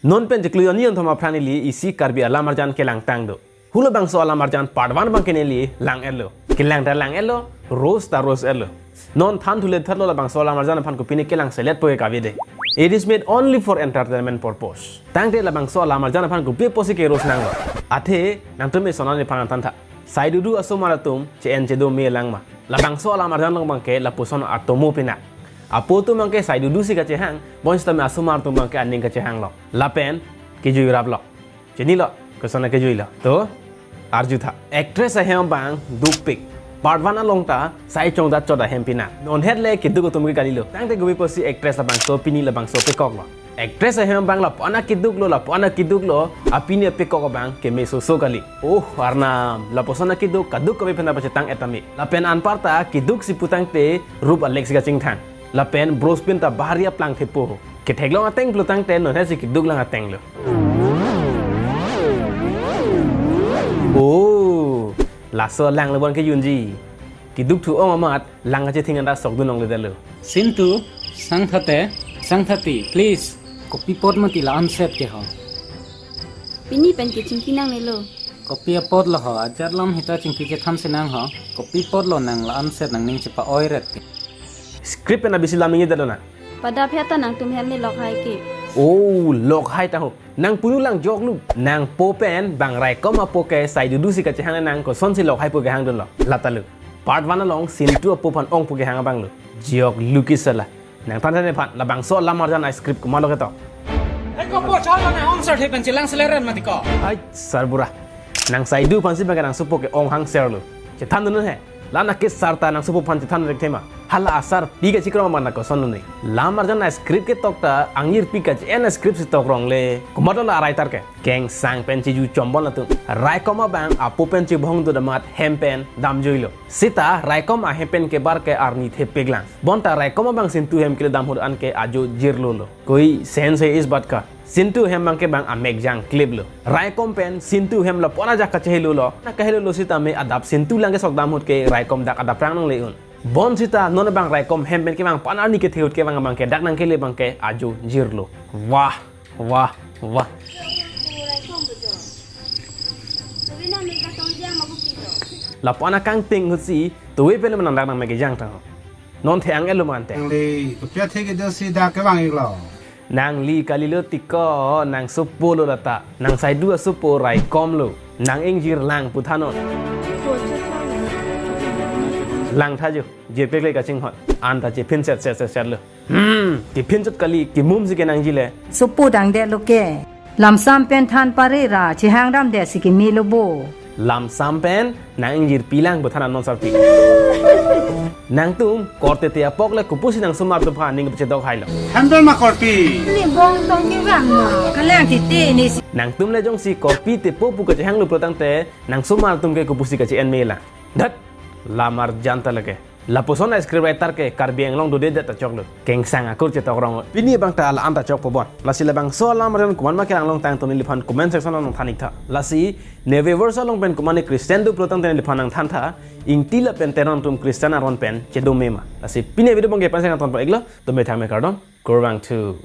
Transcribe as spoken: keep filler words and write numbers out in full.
Non pen chiklo hini anthom aphrang neli isi Karbi alam arjan kelangtang do. Hu labangso alam arjan part one abangke neli lang-etlo. Kelang ta lang-etlo, roast ta roast-etlo. Non than thule tharlo labangso alam arjan aphan kopine kelangseletpo ke kave dei. It is made only for entertainment purpose. Tangte labangso alam arjan aphan kopi apotsi ke-roast nanglo. Athe nangtum eson an nephan than tha. Saidudu asomar atum che-en chedo me lang ma. Labangso alam arjan along abangke lapuson atomo pinak. Apo atum abangke saidudu si kachehang, bonsitame asomar atum abangke aning kachehanglo. Lapen kejui raplo. Chinilo, koson akejuilo. To, arju tha. Actress ahem abang dukpik. Part one along ta sai chongdat chot ahem pinak. Non het le keduk atum ke kalilo. Tangte kopi apotsi actress labangso pini labangso pekoklo. Actress ahem abang lapu-an akeduklo, lapu-an akeduklo, apini apekok abang keme soso kali. Oh, Arnam, lapuson akeduk, kaduk kave pen ta pachetang-et tame. Lapen anparta keduk si pu tangte rup alek si kachingthang. Lapen bros pen ta bahari aplang thepo. Ketheklong ateng pulo tangte non het si keduk lang atenglo. Oh, laso lang lo bon ke yunji. Keduk thu-ong amat lang kachething anta sokdun longledetlo. Sintu, sang thate, sang thati, please. Kopi apot mati la-an set ke ho. Pini pen ke chingki nangnelo. Kopi apotlo ho, ajat lam hita chingki chethan si nang ho. Kopi apotlo nang la-an set nangning chepa-oiret ke. Script pen abisi lam ningjedetlo na. Pada phe ta nangtum hem ne lokhai ke. Oh, lokhai ta ho. Nang punu lang joklo. Nangpo pen bang raikom apo ke saidudu si kachehang nang kosonsi lokhaipo kehangdunlo. Lata lo. Part one along Sintu apo aphan ongpo kehang abanglo. Joklo ke sala. Nang than than nephan labangso alam arjan a-script komatlo ketok. Hei ko po chalo na ong sar the pen chelang seleren mati ko. Hai, sarbura. Nang saidu aphansi abangke nang sopo ke-ong hangserlo. Chethandun he. La-an akesar ta nang sopo aphan chethan rek thema. Hala asarpi kachikrom abang na kosonlo ne. Alam arjan a-script ketok ta angjirpi kache-en a-script si tokrong le. Komatlo la a-writer ke. Kengsang pen cheju chombon latum. Raikom abang apo pen chebhong do damat hem pen damjuilo. Sita raikom ahem pen kebar ke arni thepik lang. Bonta raikom abang Sintu hem kele dam ahut anke ajo jirlolo. Koi sense hai is baat ka? Sintu hem abangke bang amek jangkliplo. Raikom pen Sintu hem lapu-an ajak kachehelo lo. Na kahelo lo sitame adap Sintu lang kesok dam ahut ke raikom dak adap prang nangle-un. Bonsita non abang raikom hem pen kevang pan arni kethe ahut kevang abangke dak nangkele abangke ajo jirlo. Wah, wah, wah. Lapu-an akangting ahutsi, tuwe pele manang dak nangmek kejang tang. Non the ang-etlo mante. Nangli, kopi athe kedo si dak kevang-iklo. Nangli kalilo tiko, nang sopolo lata. Nang saidu asopo raikomlo. Nang ingjir lang puthanon. Lang tha jo, jirpik le kachinghon. Anta chephin set set set set lo. Hmm, kephin chot kali, kemum si kenangji le. Sopo dangdetlo ke. Lamsam pen than pare ra, chehang damdet si kemelo bo. Lamsam pen, nang ingjirpi lang bo than anon sarpi. Nangtum, korte te apok le kopusi nang somar atum aphan ning pachedok hailo. Hemben ma korpi. Ni bong tong ke bang ma. Kalang titi ni si. Nangtum le jongsi korpi tepo pu kachehanglo pulo tangte, nang somar atum ke kopusi kache-en me lang. Dhat, alam arjan ta lake. Lapuson a-script writer ke Karbi Anglong dodedet ta choklo. Kengsang akur chetokrong. Pini abang ta la-an ta chokpo bon. Lasi labangso alam arjan komat ma kelang longtang atum neliphan comment section along than-ik tha. Lasi ne viewers along pen komat ne Christian do pulo tangte neliphan nangthan tha. Ingti lapen Teron atum Christian aron pen chedo me ma. Lasi pini video abangke pen seng aton pa-iklo. Tum methang me kardom. Kurvangthu.